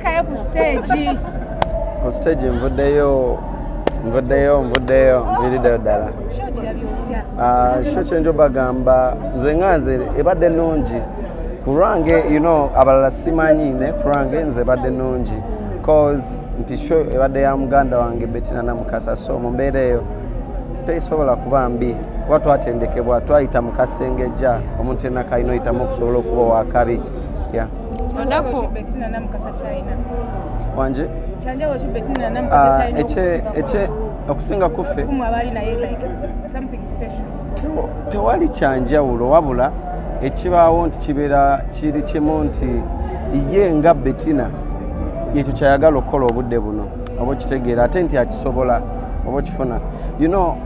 Lekayo ku stage. Ku stage nvuddeyo nviriddeyo ddala. Show girabye otya? Show kyenjo bagamba nze nga nze ebadde nnungi. Ku lwange, you know, abalala simanyi, naye ku lwange nze ebadde nnungi. Cause nti show ebadde ya muganda wange Bettina Namukasa, so mu mbeera eyo tesobola kuba mbi. Kuba twatendekebwa, twayita mu kasengejja, omuntu yenna kalina oyitamu okusobola okuba owakabi. Yeah. Kyanjawulo ki Bettina Namukasa ky'alina? Wanje? Kyanjawulo ki Bettina Namukasa ky'alina okusinga kuffe? Kumwe abaali naye like something special. Tewali kyanjawulo, wabula ekibaawo nti kibeera kiri kimu nti ye nga Bettina ekyo kyayagala okukola obudde buno, oba okitegeera, ate nti akisobola, oba okifuna. You know,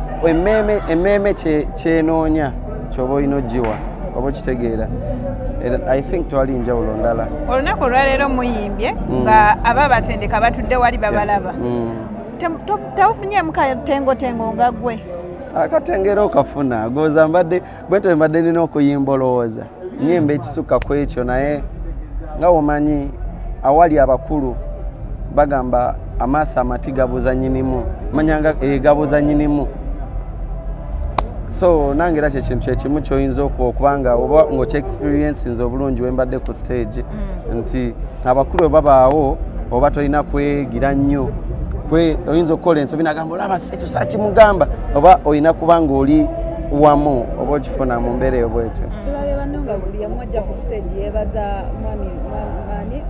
emmeeme kyenoonya kyoba olina ogiwa, oba okitegeera. I think tewali njawulo ndala. Olunaku olwaleero muyimbye nga aba batendeka batudde wali babalaba. Tewufunyeemu katengotengo nga ggwe? Akatengero okafuna, goza mbadde bwentyo mbadde nina okuyimba olowooza nyimba ekisukka ku ekyo, naye nga womanyi awali abakulu bagamba amaaso amati gabuza nnyinimu, manyanga gabuza nnyinimu. So nange era kyekintu kyekimu kyoyinza okubanga oba ng'okyexperience nze obulungi wembadde ku stage nti abakulu bwe babaawo oba tolina kwegira nnyo, oyinza okukola ensobi nagamba olaba ekyo saakimugamba, oba olina kuba ng'oli wamu oba okifuna mu mbeera eyo bwetyo. Tulabye banno nga buli omu ajja ku stage yeebaza mwami ani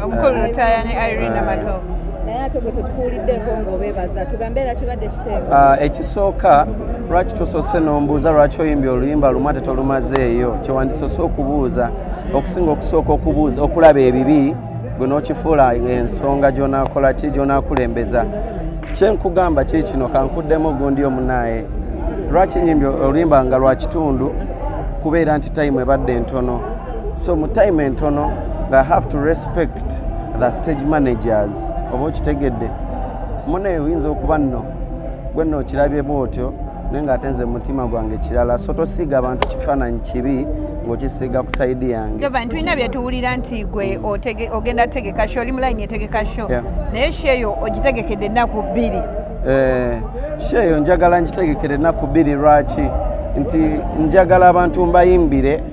omukulu Lutaaya ne Irene Namatovu, naye ate gwe tetukuwuliddeko ng'obeebaza, tugambe era kibadde kiteeko. Ekisooka lwaki tosoose n'ombuuza lwaki oyimbye oluyimba lumu ate tolumazeeyo, kyewandisoose okubuuza okusinga okusooka okubuuza okulaba ebibi gwe n'okifuula ensonga gy'onaakola ki gy'onaakulembeza. Kyenkugamba kiri kino, kankuddemu gundi omunaaye, lwaki nyimbye oluyimba nga lwa kitundu kubeera nti time ebadde ntono. So mu time entono I have to respect the stage managers, oba okitegedde. Munaye oyinza okuba nno gwe nno okirabye bw'otyo, naye ng'ate nze mutima gwange kirala, so tosiiga abantu kifaananyi kibi ng'okisiiga ku sayidi yange. Jovan, tulina bye tuwulira nti gwe ogenda tegeka show, oli mu layini etegeka show, naye show eyo ogitegekedde ennaku 2. Show eyo njagala ngitegekere ennaku 2. Lwaki? Nti njagala abantu mbayimbire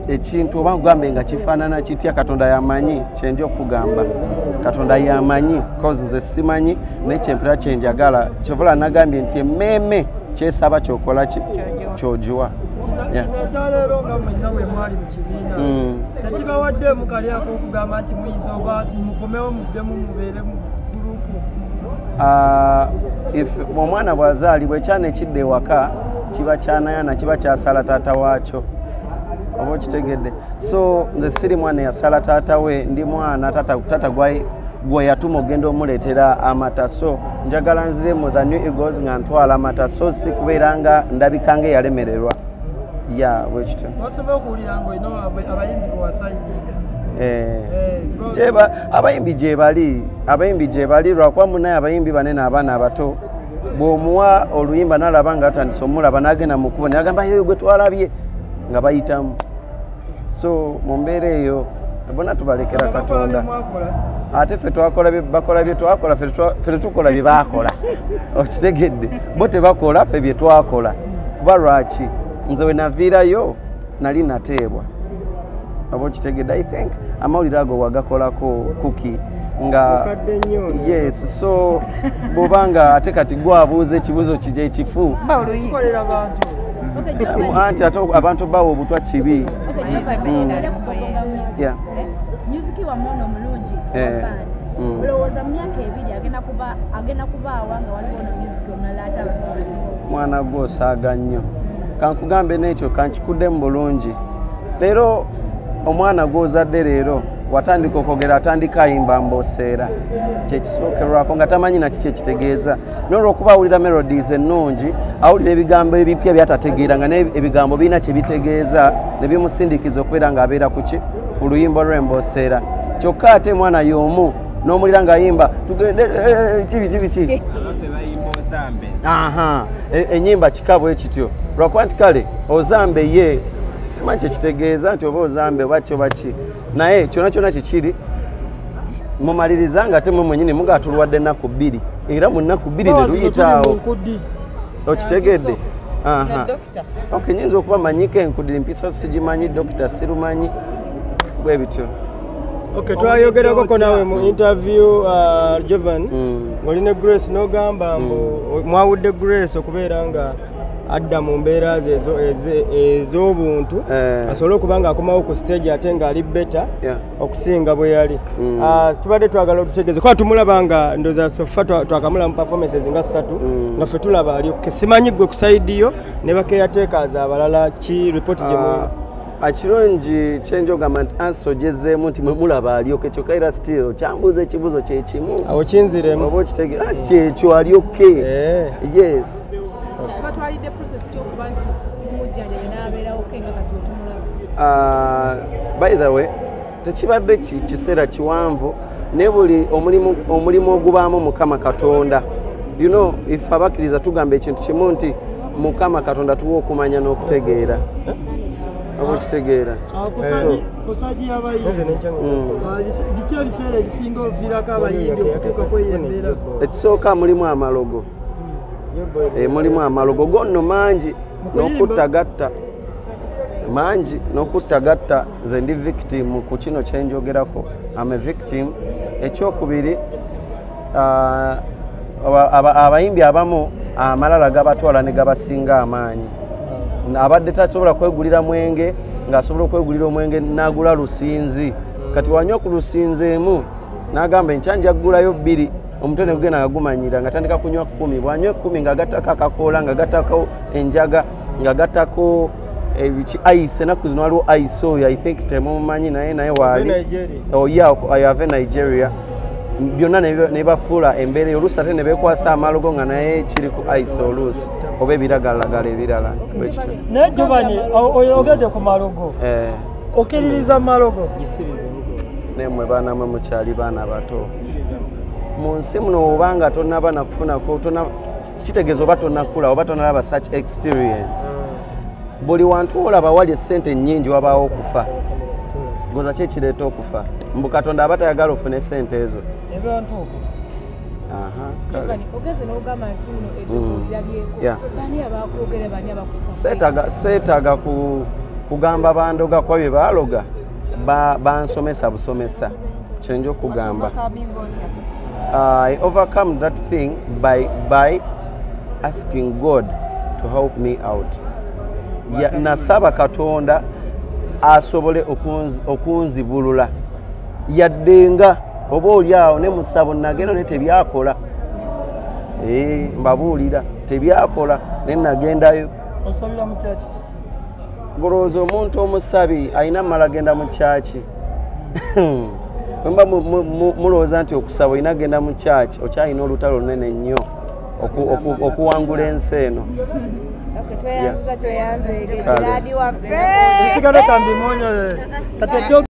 ekintu oba nkugambe nga kifaanana kitya, Katonda yamanyi kyenja okugamba, Katonda yamanyi cause nze simanyi, naye kyempera kyenjagala. Kyovola nagambye nti emmeeme kyesaba kyokola ki kyogiwa. Kino ekyaleero nga mwenna we mwali mu kibiina tekibawaddeemu kali ak'okugamba nti muyinza oba mukomewo muddemu mubeere mu gurupu? Omwana bw'azaalibwa ekyana ekidda ewaka kiba kyanayana, kiba kyasala taata waakyo, oba okitegedde. So nze siri mwana eyasala taata we, ndi mwana taata gwe yatuma ogenda omuleetera amata. So njagala nzire mu The New Eagles nga ntwala amata, so si kubeera nga ndabika nga eyalemererwa. Ya bwekityo. Wasobola okuwulira ng'olina abayimbi bwe wasayininga? Abayimbi gye bali, abayimbi gye bali, lwakuba munaye abayimbi banene abaana abato bw'omuwa oluyimba n'alaba nga atandise omulaba n'agenda mu kkubo n'agamba yeyo gwe twalabye nga bayitamu. So mu mbeera eyo bonna tubalekera Katonda. Ate ffe twakola bakola bye twakola, ffe tetukola bye baakola, okitegedde? Bo tebakola ffe bye twakola. Kuba lwaki nze we naviirayo nali nateebwa, oba okitegedde? I think amawulire ago wagakolako kuki nga yes. So bw'obanga ate kati gwabuuza ekibuuzo kijja ekifu anti ate abantu bawa obutwa kibi. Music wammwe ono omulungi wa band, olowooza mu myaka 2 agenda kubaawa nga waliwo ono music omulala ate abantu babasinga? Mwana gwe osaaga nnyo. Kankugambe n'ekyo kankikuddemu bulungi. Leero omwana gw'ozadde leero watandika okwogera, atandika ayimba mboseera, kyekisookerwako nga tamanyi naki kyekitegeeza, n'olwokuba awulira melodies ennungi, awulira ebigambo ebipya byatategeera, nga ebigambo birina kye bitegeeza ne bimusindikiza okubeera ng'abeera kuki ku luyimba lw'emboseera. Kyokka ate mwana y'omu n'omulira ng'ayimba tugende kibi kibi ki aha enyimba kika bwe kityo, lwakuba nti kale ozambe ye simanyi kyekitegeeza nti oba ozambe oba ki oba ki, naye kyonna kyonna kikiri. Mumaliriza nga ate mwe mwennyini mugaatulwadde ennaku 2 era mu nnaku 2 ne luyitaawo. Okitegedde? Okay, nyinza okuba manyiko enkudiri mpiso sigimanyi, dokita sirumanyi, bwe bityo. Okay, twayogerako nawe mu interview Jovan ng'oli ne Grace n'ogamba mbu mwawudde Grace okubeera nga adda mu mbeera ze ez'obuntu asobole okuba nga akomawo ku stage ate ng'ali better okusinga bwe yali. Tubadde twagala otutegeeze kuba tumulaba nga ndowooza sofa twakamula mu performances nga 3 nga ffe tulaba ali okay. Simanyi gwe ku side yo ne ba caretakers abalala ki report gye mulina? Akirungi kyenjogamba nti anso gyezeemu nti mwe mulaba ali okay, kyokka era still kyambuuza ekibuuzo kye kimu. Awo kinziremu. Oba okitegeera nti kyekyo ali okay. Yes. Batwalidde process ky'okuba nti tumujjanjabe n'abeerawo ke nga kati wetumulaba. By the way, tekibadde kiseera kiwanvu ne buli omulimu ogubaamu Mukama Katonda. You know, if abakkiriza tugamba ekintu kimu nti Mukama Katonda tuwa okumanya n'okutegeera. Oba okitegeera. Kusaji abayimbi biki ebiseera ebisinga oviirako abayimbi okutuuka kweyo embeera? Ekisooka mulimu amalogo. Mulimu amalogo gonno mangi n'okuttagatta mangi n'okuttagatta. Nze ndi victim ku kino kyenjogerako, am a victim. Ekyokubiri, abayimbi abamu amalala gabatwala ne gabasinga amaanyi. Abadde tasobola kwegulira mwenge ng'asobola okwegulira omwenge n'agula lusinzi. Kati wanywa ku lusinzi emu n'agamba enkya nja kugulayo 2, omutwe ne gugenda nga gumanyira nga tandika kunywa 10. Bw'anywa 10 ng'agattako akakoola, ng'agattako enjaga, ng'agattako ebiki ice. Ennaku zino waliwo ice oyo, I think temumumanyi naye waali. Oh yeah, ave Nigeria. Byonna ne bafuula embeera eyo oluusi ate ne beekwasa amalogo nga naye kiri ku ice oluusi oba ebiragalalagala ebirala. Naye Giovanni, oyogedde ku malogo, okkiririza mu malogo? Naye baana mwe mukyali baana bato mu nsi muno, obanga tonnaba nakufunako kitegeeza oba tonnakula oba tonnalaba such experience. Buli wantu olaba wali essente nnyingi wabaawo okufa. Goza ki ekireeta okufa? Mbu Katonda aba tayagala ofune essente ezo. Ogenze n'ogamba nti nno eddogo lirabyeko, bani abakwogera, bani abakusa? Seetaaga kugamba bandoga kuba bye baaloga bansomesa busomesa. Kyenja okugamba, I overcome that thing by asking God to help me out. Nasaba Katonda asobole okunzibulula yadde nga oba oli awo ne musabo nagenda naye tebyakola. Mbabuulira tebyakola naye nagendayo. Osabira mu kyaki ki? Golowooza omuntu omusabi alina mmala genda mu kyaki? Bwemba mulowooza nti okusaba olina genda mu kyaki, okyalina olutalo lunene nnyo okuwangula ensi eno. Tweyanziza, tweyanze Gerard waffe. Kisigale kambimonyo kati.